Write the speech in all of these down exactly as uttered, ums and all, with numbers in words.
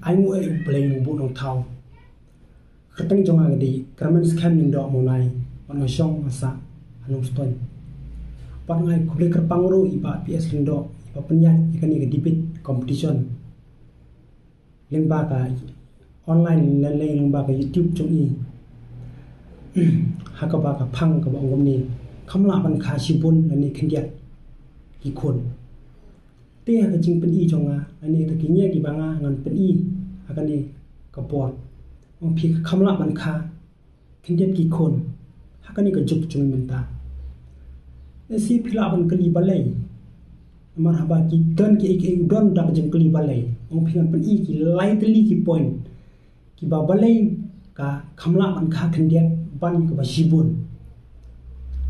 Ai nguh ïa U Blei Nongbuh Nongthaw. Kyrteng jong nga ka dei Kyrmen Skhem Lyngdoh Mawnai, wat nga shong nga sah ha Nongstoiñ. Wat nga ai khublei kyrpang ruh ïa i Bah P S Lyngdoh, i ba pynïaid ïa kane ka debate competition lyngba ka online lane lyngba ka YouTube jong i. Ha kaba ka phang kaba ong kumne, kham lah ban kha shibun lane khyndiat ki khun. Te ha ka jingpyni jong nga, lane ta ki nia kiba nga ngan pyni ha kane ka por. Ong phi, kham lah ban kha khyndiat ki khun ha kane ka juk jong ngi mynta. Lehse phi lah ban kylli balei. Namar haba ki don kiei kiei u don da ka jingkylli balei. Ong phi, ngan pyni ki lai tylli ki point kiba balei ka kham lah ban kha khyndiat ban kaba shibun.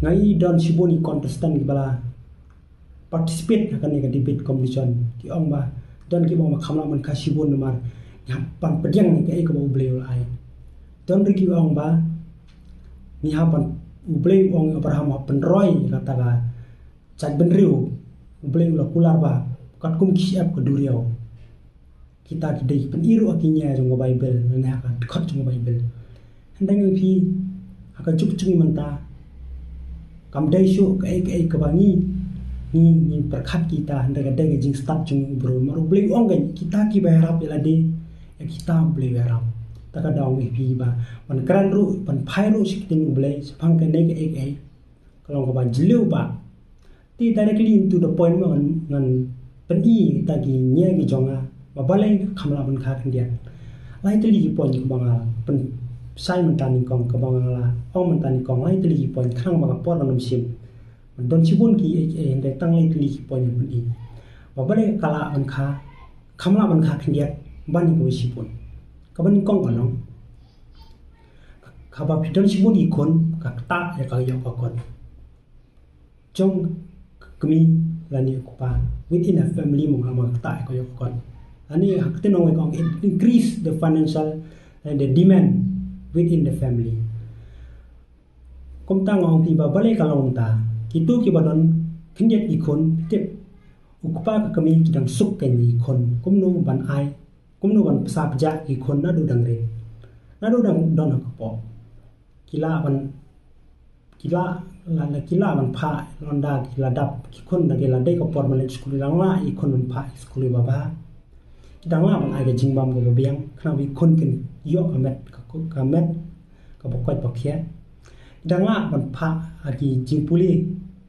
Nga i don shibun i contestant kiba la participate ha kane ka debate competition, ki ong ba don kiba ong ba kham lah ban kha shibun namar ngi hap ban pdiang ïa kaei kaba U Blei u la ai. Don ruh kiba ong ba ngi hap ban, U Blei u ong, Abraham hap pynroi ïa kata ka jaitbynriew. U Blei u la kular ba katkum ki shyiap ka duriaw. Kita ki dei ki pyni ruh ha ki nia jong ka Baibl, lane ha ka dkhot jong ka Baibl. Hynrei nga ong phi, ha ka juk jong ngi mynta, kam dei shuh kaei kaei kaba ngi ngi ngi pyrkhat kita, hynrei ka dei ka jingstad jong u briew. Namar U Blei u ong kein, kita kiba ïarap ïa lade, ïa kita U Blei u ïarap. Ta ka daw nga ong ïa phi ba ban kren ruh, ban phai ruh sha ktien U Blei shaphang kane kaei kaei, ka long kaba jylliew bha. Te directly into the point, ma ngan, ngan pyni ta ki nia ki jong nga ba balei kham lah ban kha khyndiat. Lai tylli ki point kaba nga la pynshai mynta nyngkong, kaba nga la ong mynta nyngkong, lai tylli ki point, khnang ba ka por kan ym shim. Don shibun kiei kiei, hynrei tang lai tylli ki point ngan pyni ba balei ka lah ban kha, kham lah ban kha khyndiat ban ïa kaba shibun. Kaba nyngkong ka long, haba phi don shibun ki khun, ka ktah ïa ka ïoh ka kot jong ka kmie lane u kpa. Within a family mo, haba ka ktah ïa ka ïoh ka kot, lane ha ka ktien nongwei ka ong, it increase the financial and the demand within the family. Kumta nga ong phi ba balei ka long kumta. Kito kiba don khyndiat ki khun, phi tip, u kpa ka kmie ki dang suk kein ïa ki khun kumno ban ai, kumno ban pynshah pjah ïa ki khun naduh dang rit, naduh dang don ha kpoh. Ki lah ban, ki lah, la, la, ki lah ban phah, lada ki la dap ki khun, da ki la dei ka por ban leit skul, ki dang lah ïa ki khun ban phah skul ïa ba bha. Ki dang lah ban ai ka jingbam kaba biang, khnang ba ki khun kin ïoh ka met, ka, ka met kaba koit ba khiah. Ki dang lah ban phah ha ki jingpule,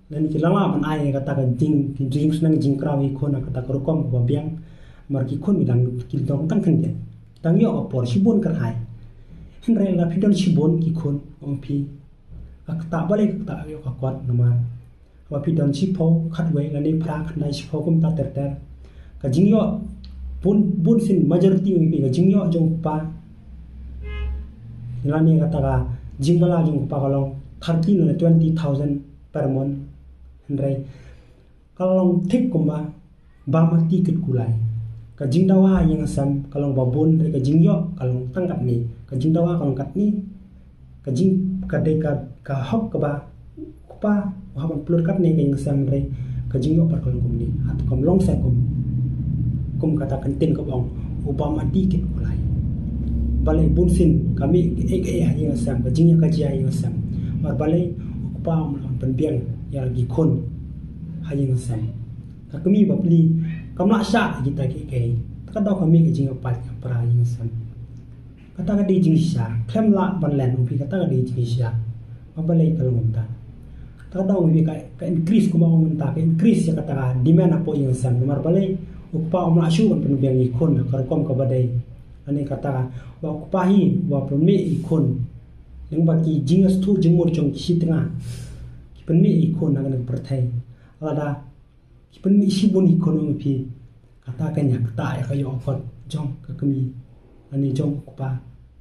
lane ki dang lah ban ai kata ka jing, ki jingsneng jingkraw ïa ki khun ha kata ka rukom kaba biang. Namar ki khun ki dang, ki dang tang khyndiat, dang ïoh ka por shibun kyrhai. Hynrei lada phi don shibun ki khun, ong phi, ka ktah, balei ka ktah ïoh ka kot, namar haba phi don shiphew khatwei lane phra khyndai shiphew kumta ter ter, ka jingïoh bun, bun sien, majority ong phi, ka jingïoh jong u kpa lane kata ka jingbylla jong u kpa ka long thirty lane twenty thousand per month. Hynrei ka long thik kumba bam hati kit kulai. Ka jingdawa ha ïing ha sem ka long ba bun, hynrei ka jingïoh ka long tang katne. Ka jingdawa ka long katne. Ka jing, ka dei ka, ka hok kaba u kpa u hap ban pynlut katne ka ïing ha sem, hynrei ka jingïoh pat ka long kumne. Hato kam long seh kum, kum kata ka ktien kaba ong, u bam hati kit kulai. Balei bun sien ka mih kaei kaei ha ïing ha sem, ka jingïakajia ha ïing ha sem. Namar balei, u kpa um lah ban pynbiang ïa la ki khun ha ïing ha sem. Ka kmie ba pli kam lah shah ïa kita kiei kiei. Ta ka daw ka mih ka jingïapait ïapra ha ïing ha sem. Kata ka dei jingshisha, khlem lah ban len, ong phi, kata ka dei jingshisha. Ba balei ka long kumta. Ta ka daw ong phi ka, ka increase, kumba ong mynta, ka increase ïa kata ka demand hapoh ïing ha sem. Namar balei, u kpa um lah shuh ban pynbiang ïa ki khun ha ka rukom kaba dei. Lane kata ka, ba u kpa hi uba pynmih ïa ki khun lyngba ki jingïasyrdoh jingmut jong ki shi tnga. Ki pynmih ïa ki khun ha kane ka pyrthei. Lada ki pynmih shibun ïa ki khun, ong phi, kata ka ktah ïa ka ïoh ka kot jong ka kmie lane jong u kpa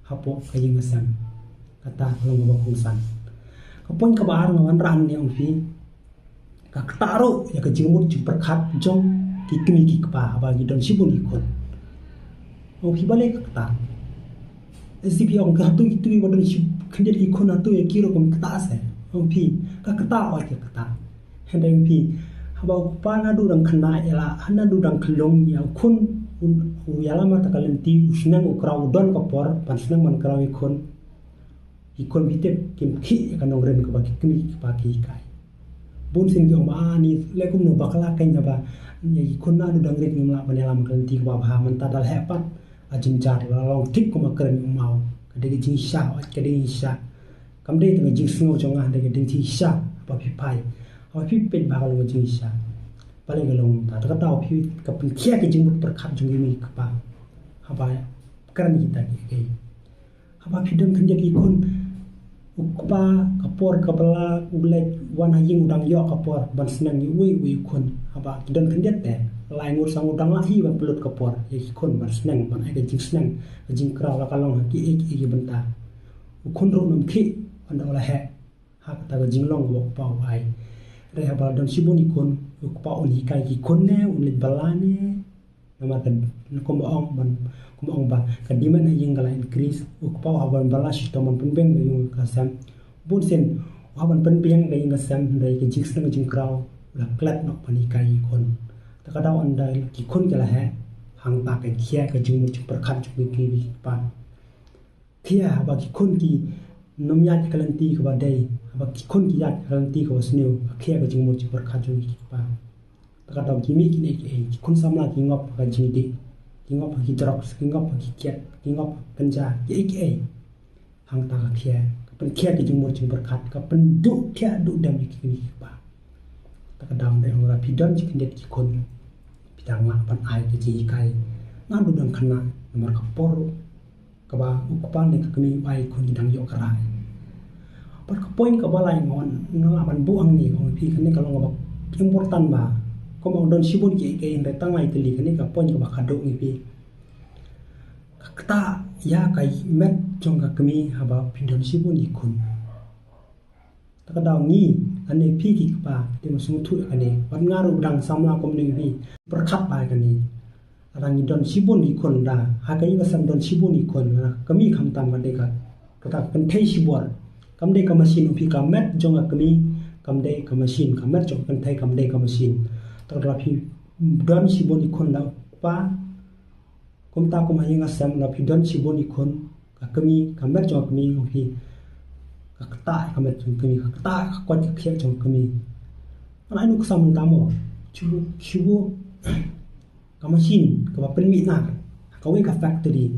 hapoh ka ïing ka sem. Kata ka long kaba kongsan. Ka point kaba ar nga wanrah hangne, ong phi, ka ktah ruh ïa ka jingmut jingpyrkhat jong ki kmie ki kpa haba ki don shibun ki khun. Ong phi, balei ka ktah? Lehse phi ong, hato kito kiba don shi, khyndiat ki khun, hato ïa ki ruh kam ktah seh? Ong phi, ka ktah, oi ka ktah. Hynrei ong phi, haba u kpa naduh dang khynnah ïa la, naduh dang khyllung ïa u khun, U ïalam ha kata ka lynti, u sneng u kraw, u don ka por ban sneng ban kraw ïa ki khun. Ki khun, phi tip, kim khih ïa ka nongrim kaba ki kmie ki kpa ki hikai. Bun sien ki ong ba, ah, ni leh kumno, bakla keiñ, haba ïa ki khun naduh dang rit ngim lah ban ïalam ha ka lynti kaba bha. Mynta da la heh pat, a jynjar, la long thik kum a kren u maw. Ka dei ka jingshisha, ka dei ka jingshisha. Kam dei tang ka jingsngew jong nga, ka dei ka jingshisha. Haba phi phai, haba phi peit ba ka long ka jingshisha. Balei ka long mynta? Te kata phi, ka pynkhia ka jingmut pyrkhat jong ki kmie ki kpa. Haba kren kita kiei kiei. Haba phi don khyndiat ki khun, u kpa, ka por kaba la u leit wan ha ïing u dang ïoh ka por ban sneng ïa uwei uwei u khun. Haba ki don khyndiat te, lai ngut saw ngut dang lah hi ban pynlut ka por ïa ki khun ban sneng, ban ai ka jingsneng, ka jingkraw, la ka long ha kiei kiei ki bynta. U khun ruh um khih ynda u la heh ha kata ka jinglong kaba u kpa u ai. Hynrei haba la don shibun ki khun, u kpa un hikai ki khun ne, un leit bylla ne, namar ka, kumba ong ban, kumba ong ba ka demand ha ïing ka la increase. U kpa u hap ban bylla shitom ban pynbiang ka ïing ka sem. Bun sien u hap ban pynbiang ka ïing ka sem, hynrei ka jingsneng ka jingkraw la klet noh ban hikai ki khun. Te ka daw ynda ki khun ki la heh, hangta ka khia ka jingmut jingpyrkhat jong ki kmie ki kpa. Khia haba ki khun kim ïaid ha ka lynti kaba dei, haba ki khun ki ïaid ha ka lynti kaba sniew, ka khia ka jingmut jingpyrkhat jong ki kpa. Te ka daw ki mih kiei kiei, ki khun samla ki ngop ha ka jingdih, ki ngop ha ki drugs, ki ngop ha ki kiad, ki ngop ha ka ganja, kiei kiei. Hangta ka khia, ka pynkhia ka jingmut jingpyrkhat, ka pynduh thiah duh dem ïa ki kmie ki kpa. Te ka daw, hynrei lada phi don shi khyndiat ki khun, phi dang lah ban ai ka jinghikai naduh dang khynnah, namar ka por kaba u kpa ne ka kmie u ai ki khun ki dang ïoh ka rai. Bad ka point kaba lai nga wan, nga lah ban buh hangne, ong phi, kane ka long kaba important ba, kumba u don shibun kiei kiei, hynrei tang lai tylli, kane ka point kaba khatduh, ong phi. Ka ktah ïa ka met jong ka kmie haba phi don shibun ki khun. Te ka daw ngi, lane phi ki kpa, te ma sngewthuh ïa kane. Bad nga ruh dang samla kumne, phi pyrkhat ba ïa kane. Lada ngi don shibun ki khun, da ha ka ïing ka sem don shibun ki khun, lada ka kmie khamtam, ka dei ka, kata ka kynthei shibor. Kam dei ka machine, ong phi, ka met jong ka kmie kam dei ka machine, ka met jong ka kynthei kam dei ka machine. Te lada phi don shibun ki khun, da u kpa, kumta kum ha ïing ha sem, lada phi don shibun ki khun, ka kmie, ka met jong ka kmie, ong phi, ka ktah ka met jong ka kmie, ka ktah ka koit ka khiah jong ka kmie. Ngan ai nuksa mynta mo, shu, shu, ka machine kaba pynmih nar ha kawei ka factory.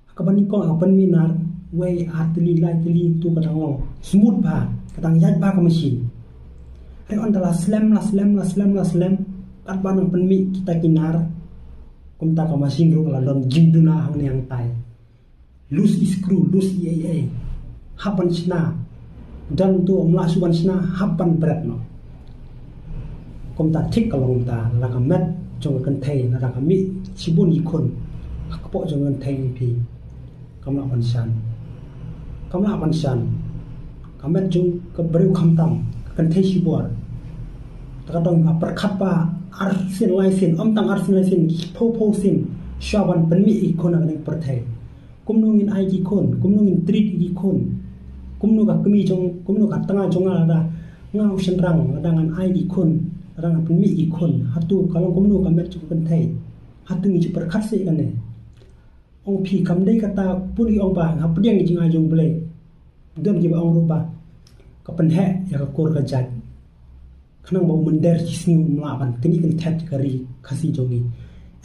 Ha kaba nyngkong ka pynmih nar, wei, ar tylli, lai tylli, to ka dang long smooth bha, ka dang ïaid bha ka machine. Hynrei ynda la slem, la slem, la slem, la slem, katba nang pynmih kita ki nar, kumta ka machine ruh ka la don jingduna hangne hangtai. Loose i screw, loose i ei ei. Hap ban shna. Don to, ym lah shuh ban shna, hap ban bret noh. Kumta thik ka long mynta, lada ka met jong ka kynthei, lada ka mih shibun ki khun ha kpoh jong ka kynthei, ong phi, kam lah ban shan. Kam lah ban shan. Ka met jong ka briew khamtam, ka kynthei shibor. Te ka dang pyrkhat ba ar sien lai sien, ym tang ar sien lai sien, phew phew sien, shuwa ban pynmih ïa ki khun ha kane ka pyrthei. Kumno ngin ai ki khun, kumno ngin treat ïa ki khun. Kumno ka kmie jong, kumno ka tnga jong nga lada nga u shynrang, lada ngan ai ki khun, lada ngan pynmih ki khun. Hato ka long kumno ka met jong ka kynthei? Hato ngi ju pyrkhat seh ïa kane? Ong phi, kam dei kata, bun ki ong ba hapdeng ka jingai jong U Blei don kiba ong ruh ba ka pynheh ïa ka kur ka jait. Khnang ba u mynder shisngi um lah ban knieh kynthet ïa ka ri Khasi jong ngi.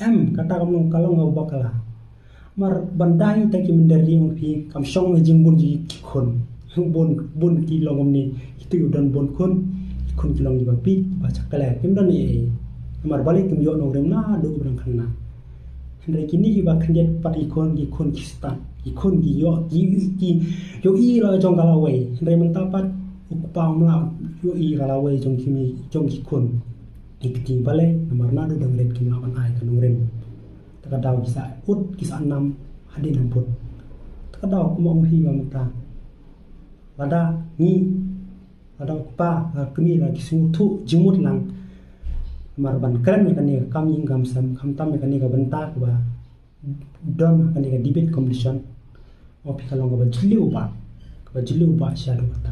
Em, kata kam long, ka long kaba bakla. Namar ban da ïa kita ki mynder ri, ong phi, kam shong ha jingbun jong ki khun. Bun, bun ki long kumne, kito ki don bun khun, ki khun ki long kiba bieit, ba shakle, kim don ei ei. Namar balei? Kim ïoh nongrim naduh ba dang khynnah. Hynrei kine kiba khyndiat pat ki khun, ki khun ki stad, ki khun ki ïoh, ki, ki ïohi la jong ka lawei. Hynrei mynta pat u kpa um lah ïohi ka lawei jong ki, jong ki khun. Ki kti, balei? Namar naduh dang rit kim lah ban ai ka nongrim. Te ka daw ki sa ud, ki sa nam hadien habud. Te ka daw kumba ong phi ba mynta, lada ngi, lada u kpa, lada kmie, lada ki sngewthuh jingmut lang. Namar ban kren ïa kane ka kam ïing kam sem, khamtam ïa kane ka bynta kaba don ha kane ka debate competition, ong phi, ka long kaba jylliew bha, kaba jylliew bha shaduh kata.